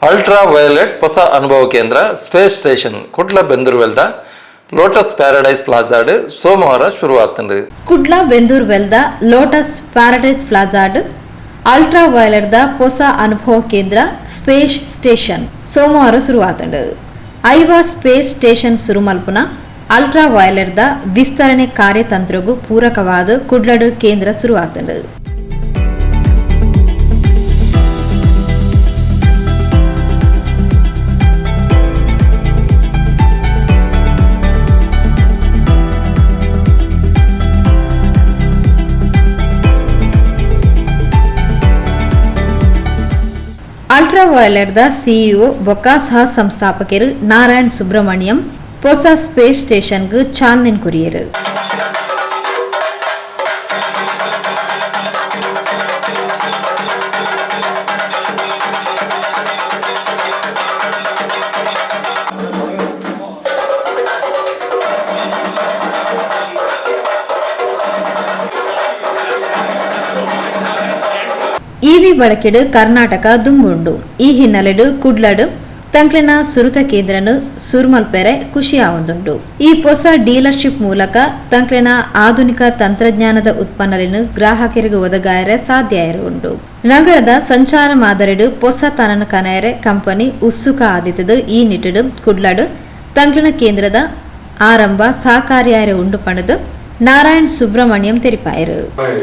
Ultra violet ಹೊಸ ಅನುಭವ ಕೇಂದ್ರ ಸ್ಪೇಸ್ ಸ್ಟೇಷನ್ ಕುಡ್ಲ ಬೆಂದೂರ್ವೆಲ್ದ ಲೋಟಸ್ ಪ್ಯಾರಡೈಸ್ ಪ್ಲಾಜಾಡ್ ಸೋಮವಾರ ಶುರುವಾತಂಡು. ಕುಡ್ಲ ಬೆಂದೂರ್ವೆಲ್ದ ಲೋಟಸ್ ಪ್ಯಾರಡೈಸ್ ಪ್ಲಾಜಾಡ್ ಅಲ್ಟ್ರಾ ವೈಲೆಟ್ ದ ಹೊಸ ಅನುಭವ ಕೇಂದ್ರ ಸ್ಪೇಸ್ ಸ್ಟೇಷನ್ ಸೋಮವಾರ ಶುರುವಾತಂಡು. ಐವಾ ಸ್ಪೇಸ್ ಸ್ಟೇಷನ್ ಸುರುಮಲ್ಪುನ ಅಲ್ಟ್ರಾ ವೈಲೆಟ್ ದ ವಿಸ್ತರಣೆ ಕಾರ್ಯತಂತ್ರಗೂ ಪೂರಕವಾದ ಕುಡ್ಲಡು ಕೇಂದ್ರ ಶುರುವಾತಂಡು. ಅಲ್ಟ್ರಾ ವೈಲೆಟ್ ದ ಸಿಇಒ ಬೊಕ್ಕ ಸಹ ಸಂಸ್ಥಾಪಕರು ನಾರಾಯಣ್ ಸುಬ್ರಹ್ಮಣ್ಯಂ ಹೊಸ ಸ್ಪೇಸ್ ಸ್ಟೇಷನ್ಗೆ ಚಾಲನೆ ಕೊರಿಯರು. ಇವಿ ಬಳಕೆಡು ಕರ್ನಾಟಕ ದುಂಬುಂಡು. ಈ ಹಿನ್ನೆಲೆಡು ಕುಡ್ಲಡು ತಂಕ್ಲೆನ ಸುರುತ ಕೇಂದ್ರನು ಸುರ್ಮಲ್ಪೆರೆ ಖುಷಿಯಾವೊಂದುಂಡು. ಈ ಹೊಸ ಡೀಲರ್ಶಿಪ್ ಮೂಲಕ ತಂಕ್ಲೆನ ಆಧುನಿಕ ತಂತ್ರಜ್ಞಾನದ ಉತ್ಪನ್ನలను ಗ್ರಾಹಕರಿಗೆ ಒದಗಾಯರೆ ಸಾಧ್ಯ ಉಂಡು. ನಗರದ ಸಂಚಾರ ಮಾದರಿಡು ಹೊಸ ತನನ ಕನಯರೆ ಕಂಪನಿ ಉತ್ಸುಕ ಆದಿತ್ತದು. ಈ ನಿಟ್ಟಿಡು ಕುಡ್ಲಡು ತಂಕ್ಲೆನ ಕೇಂದ್ರದ ಆರಂಭ ಸಹಕಾರಿಯಾಯರೆ ಉಂಡು ಪಂಡದು Narayan Subrahmanyam ತೆರಿಪಾಯರು. My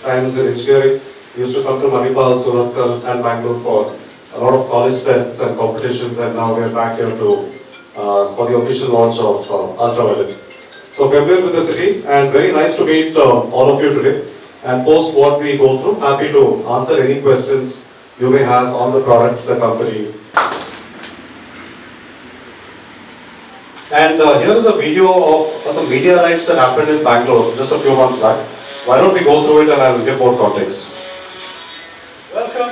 times in engineering, used to come to Manipal, Surathkal and Bangalore for a lot of college fests and competitions, and now we are back here to for the official launch of Ultraviolette. So familiar with the city and very nice to meet all of you today. And post what we go through, happy to answer any questions you may have on the product, the company. And here is a video of the media rights that happened in Bangalore just a few months back. Why don't we go through it and I will give more context. Welcome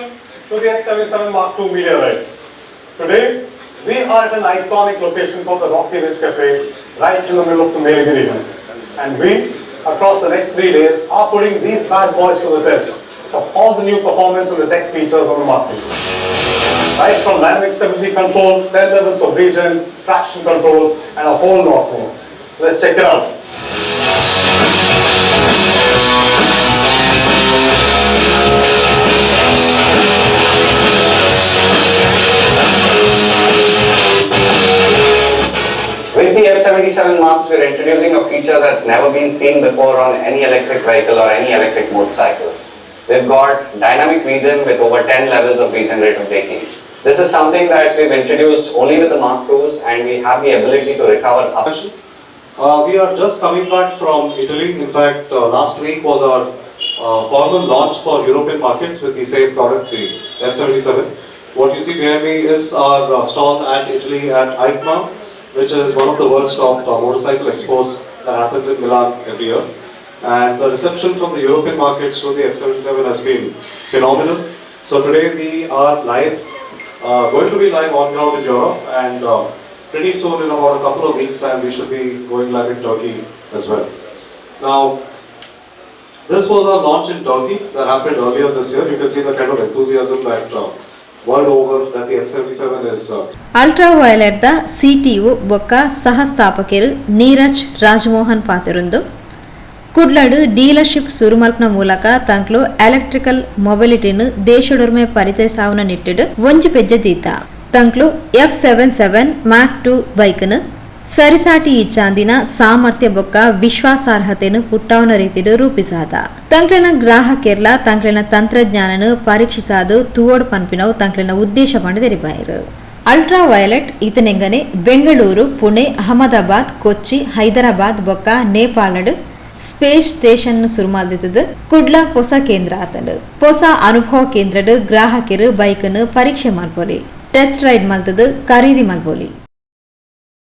to the F77 Mark II Media Rides. Today, we are at an iconic location called the Rocky Ridge Cafe, right in the middle of the Nilgiri Hills. And we, across the next 3 days, are putting these bad boys to the test of all the new performance and the tech features on the Mark IIs. Right from dynamic stability control, 10 levels of regen, traction control, and a whole lot more. Let's check it out. With the F77 Mark, we're introducing a feature that's never been seen before on any electric vehicle or any electric motorcycle. We've got dynamic regen with over 10 levels of regenerative braking. This is something that we've introduced only with the Mark IIs, and we have the ability to recover up We are just coming back from Italy. In fact, last week was our formal launch for European markets with the same product, the F77. What you see behind me is our stall at Italy at EICMA, which is one of the world's top motorcycle expos that happens in Milan every year. And the reception from the European markets to the F77 has been phenomenal. So today we are live, going to be live on ground in Europe, and pretty soon, in about a couple of weeks' time, we should be going live in Turkey as well. Now, this was our launch in Turkey that happened earlier this year. You can see the kind of enthusiasm that world over that the F77 is ultra violet the CTO ಬೊಕ್ಕ ಸಹ ಸ್ಥಾಪಕರು Neeraj Rajamohan ಪಾತೆರುಂದು, ಕುಡ್ಲಡು dealership ಸುರುಮಲ್ಪನ ಮೂಲಕ ತಂಕ್ಲು electrical ಮೊಬಿಲಿಟಿನ್ ದೇಶಡೊರ್ಮೆ ಪರಿಚಯಿಸಾವುನ ನಿಟ್ಟಿಡು ಒಂಜಿ ಪೆಜ್ಜೆ ದೀತ. ತಂಕ್ಲು F77 Mach 2 ಬೈಕ್ನ್ ಸರಿಸಾಟಿ ಇಚ್ಚಾಂದಿನ ಸಾಮರ್ಥ್ಯ ಬೊಕ್ಕ ವಿಶ್ವಾಸಾರ್ಹತೆಯನ್ನು ಪುಟ್ಟಾವನ ರೀತಿಡು ರೂಪಿಸಾದ. ತಂಕ್ಲೆನ ಗ್ರಾಹಕೆರ್ಲ ತಂಕ್ಲೆನ ತಂತ್ರಜ್ಞಾನನು ಪರೀಕ್ಷಿಸಾದು ತೂವೋಡ್ ಪನ್ಪಿನವು ತಂಕ್ಲೆನ ಉದ್ದೇಶ ಪಂಡ ತೆರಿಪಾಯರು. ಅಲ್ಟ್ರಾ ವೈಲೆಟ್ ಇತನೆಂಗನೆ ಬೆಂಗಳೂರು, ಪುಣೆ, ಅಹಮದಾಬಾದ್, ಕೊಚ್ಚಿ, ಹೈದರಾಬಾದ್ ಬೊಕ್ಕ ನೇಪಾಳಡ್ ಸ್ಪೇಸ್ ಸ್ಟೇಷನ್ ಸುರುಮಾಲ್ದಿತ್ತದು. ಕುಡ್ಲ ಹೊಸ ಕೇಂದ್ರ ಆತಂಡು. ಹೊಸ ಅನುಭವ ಕೇಂದ್ರಡ್ ಗ್ರಾಹಕರು ಬೈಕ್ನು ಪರೀಕ್ಷೆ ಮಲ್ಪೊಲಿ, ಟೆಸ್ಟ್ ರೈಡ್ ಮಲ್ತದು ಖರೀದಿ ಮಲ್ಪೊಲಿ.